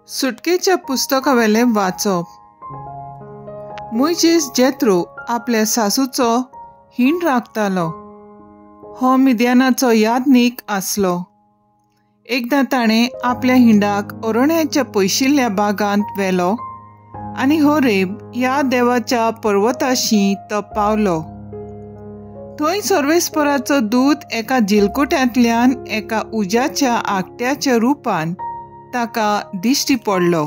सुटकेच्या पुस्तकावेलें वाचप. मोयजेस जेत्रो आपल्या सासूचो हीण राखतालो. हो मिद्यानाचो यादनीक आसलो. एकदां ताणें आपल्या हिंडाक अरण्याच्या पयशिल्ल्या बागांत व्हेलो आनी होरेब ह्या देवाच्या पर्वताशी तो पावलो. थंय सर्वेस्पराचो दूत एका जिलकुट्यांतल्यान एका उज्याच्या आकट्याच्या रुपान ताका दिश्टी पडलो.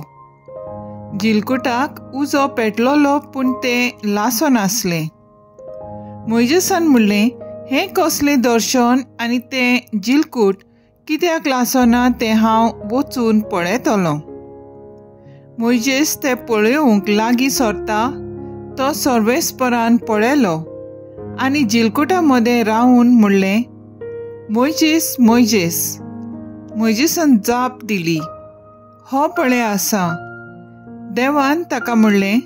जिलकुटाक उजो पेटलोलो पूण तें लासनासलें. मोयजेसान म्हणलें, हें कसलें दर्शन आनी तें जिलकूट कित्याक लासना तें हांव वचून पळयतलो. मोयजेस तें पळोवंक लागीं सरता तो सर्वेस्परान पळयलो आनी जिलकुटा मदें रावून म्हणलें, मोयजेस मोयजेस. मोयजेसान जाप दिली, हो पळय आसा. देवान ताका म्हणलें,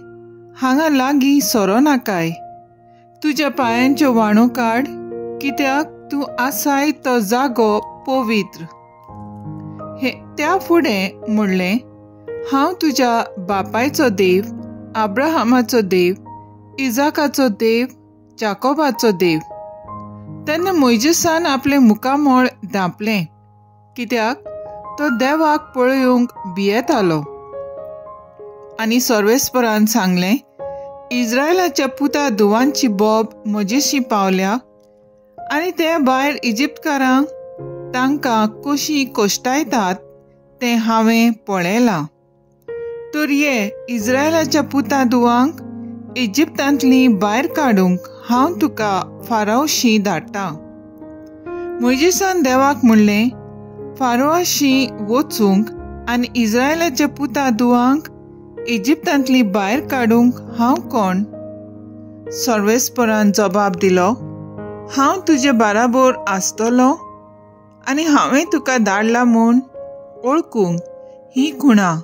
हांगा लागीं सरो नाकाय, तुज्या पांयांच्यो व्हाणो काड, कित्याक तूं आसाय तो जागो पवित्र. हे त्या फुडें म्हणलें, हांव तुज्या बापायचो देव, अब्राहमाचो देव, इजाकाचो देव, जाकोबाचो देव. तेन्ना मोयजेसान आपलें मुखामळ धांपलें, कित्याक तो देवाक पळोवंक भियेतालो. आनी सर्वेस्परान सांगलें, इज्रायलाच्या पुता धुवांची बोब म्हजेशी पावल्या आनी ते भायर इजिप्तकारांक तांकां कशीं कश्टायतात तें हांवें पळयलां. तर ये इज्रायलाच्या पुता धुवांक इजिप्तांतलीं भायर काडूंक हांव तुका फारावशी धाडटा. मोयजेसान देवाक म्हणलें, फारोवाशी वचूंक आनी इज्रायलाच्या पुता धुवांक इजिप्तांतली भायर काडूंक हांव कोण? सर्वेस्परान जबाब दिलो, हांव तुजे बाराबोर आसतलो आनी हांवें तुका धाडला म्हूण वळखूंक ही खुणा.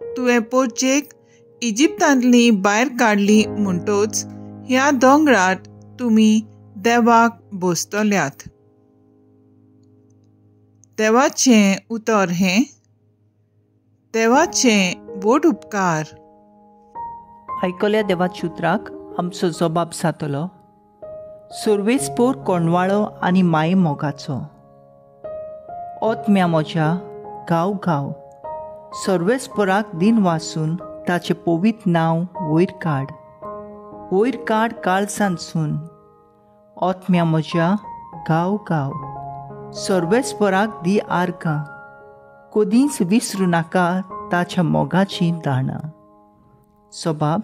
तुवें पोरचेक इजिप्तांतली भायर काडली म्हणटोच ह्या दोंगरार तुमी देवाक बसतल्यात. देवाचें उतर हें. देवाचें व्हड उपकार. आयकल्या देवाच्या उतराक आमचो जबाब जातलो, सर्वेस्पोर कोणवाळो आनी माये मोगाचो. ओतम्या म्हज्या गांव गांव सर्वेस्पोराक दिन वासून ताचें पवित्र नांव वयर काड, वयर काड काळजांतसून. ओतम्या म्हज्या गांव गांव सर्वेस्पोराक दी आर्गां, कदींच विसरूं नाका ताच्या मोगाची दाणां. सबाब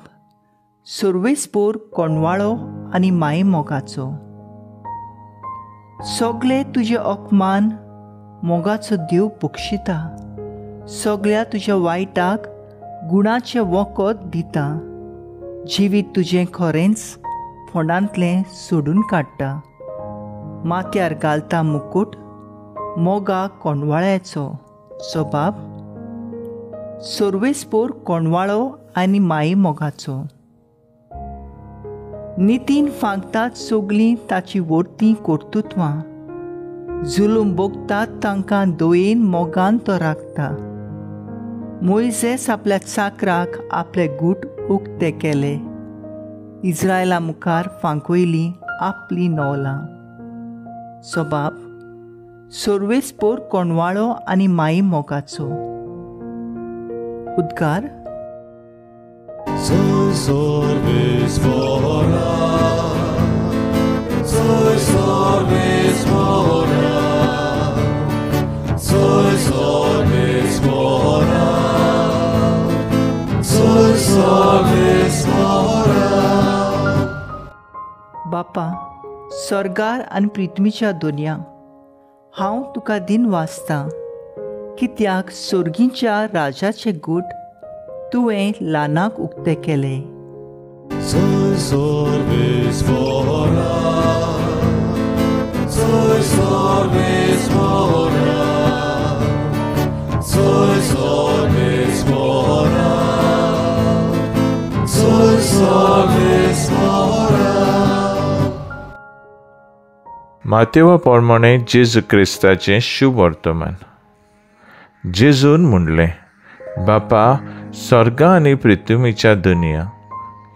सर्वेस्पोर कोणवाळो आनी माये मोगाचो. सगळे तुजे अपमान मोगाचो देव बक्षिता, सगळ्या तुज्या वायटाक गुणाचें वखद दिता, जिवीत तुजें खरेंच फोंडांतलें सोडून काडटा, माथ्यार घालता मुकूट मोगा कोणवाळ्याचो. सबाब सर्वेस्पोर कोणवाळो आनी माये मोगाचो. नितीन फांकतात सगळीं ताची व्हडतीं कर्तृत्वां, जुलूम भोगतात तांकां दयेन मोगान तो राखता. मोयजेस आपल्या चाकराक आपले गूट उक्ते केले, इज्रायला मुखार फांकयली आपली नवलां. सबाब सर्वेस्पोर कोणवाळो आनी माये मोगाचो. उद्गार. बापा स्वर्गार आनी पृथ्वीच्या दुनिया, हांव तुका दिन वाचतां, कित्याक सोर्गीच्या राजाचे गूट तुवें ल्हानाक उक्ते केले. मातेवा प्रमाणे जेजू क्रिस्ताचें शुभ वर्तमान. जेजून म्हणलें, बापा, स्वर्गा आनी पृथ्वीच्या दुनिया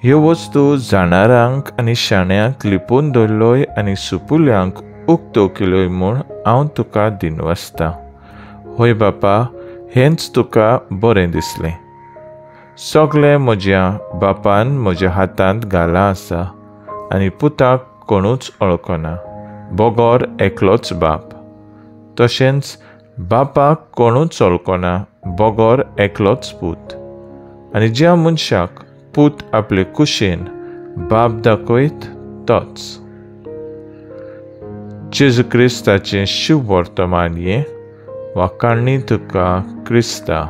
ह्यो वस्तू जाणारांक आनी शाण्यांक लिपोवन दवरलोय आनी सुपुल्यांक उक्तो केलोय म्हूण हांव तुका दिनवासता. हय बापा, हेंच तुका बरें दिसलें. सगळें म्हज्या बापान म्हज्या हातांत घालां आसा आनी पुताक कोणूच वळखना बगर एकलोच बाप, तशेंच बापाक कोणूच वळखना बगर एकलोच पूत, आनी ज्या मनशाक पूत आपले कुशेन बाप दाखयत तोच. जेजू क्रिस्ताचें शुभ वर्तमान हें. वाखाणणी तुका क्रिस्ता.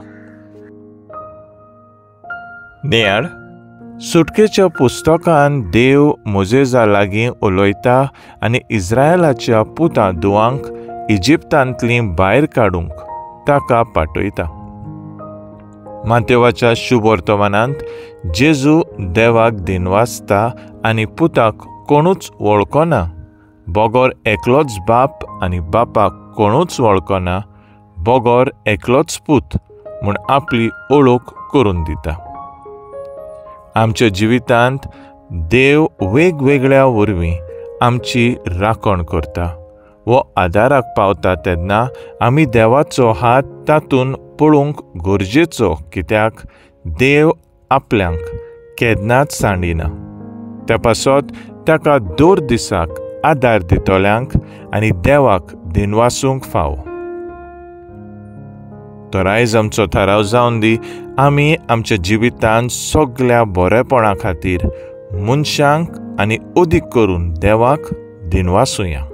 नियाळ सुटकेच्या पुस्तकान देव मोजेजा लागीं उलयता आनी इस्रायलाच्या पुता दुवांक इजिप्तांतलीं भायर काडूंक ताका पाठयता. मातेवाच्या शुभ वर्तमानांत जेजू देवाक दिनवासता आनी पुताक कोणूच वळखना बगर एकलोच बाप आनी बापाक कोणूच वळखना बगर एकलोच पूत म्हूण आपली ओळख करून दिता. आमच्या जिवितांत देव वेगवेगळ्या वरवीं आमची राखण करता वो आदाराक पावता तेन्ना आमी देवाचो हात तातूंत पळोवंक गरजेचो, कित्याक देव आपल्यांक केन्नाच सांडिना. त्या पासत ताका दर दिसाक आदार दितल्यांक आनी देवाक दिनवासूंक फावो. तर आयज आमचो थाराव जावन दी, आमी आमच्या जिवितांत सगल्या बरेपणा खातीर मनशांक आनी अदीक करून देवाक दिनवासुया.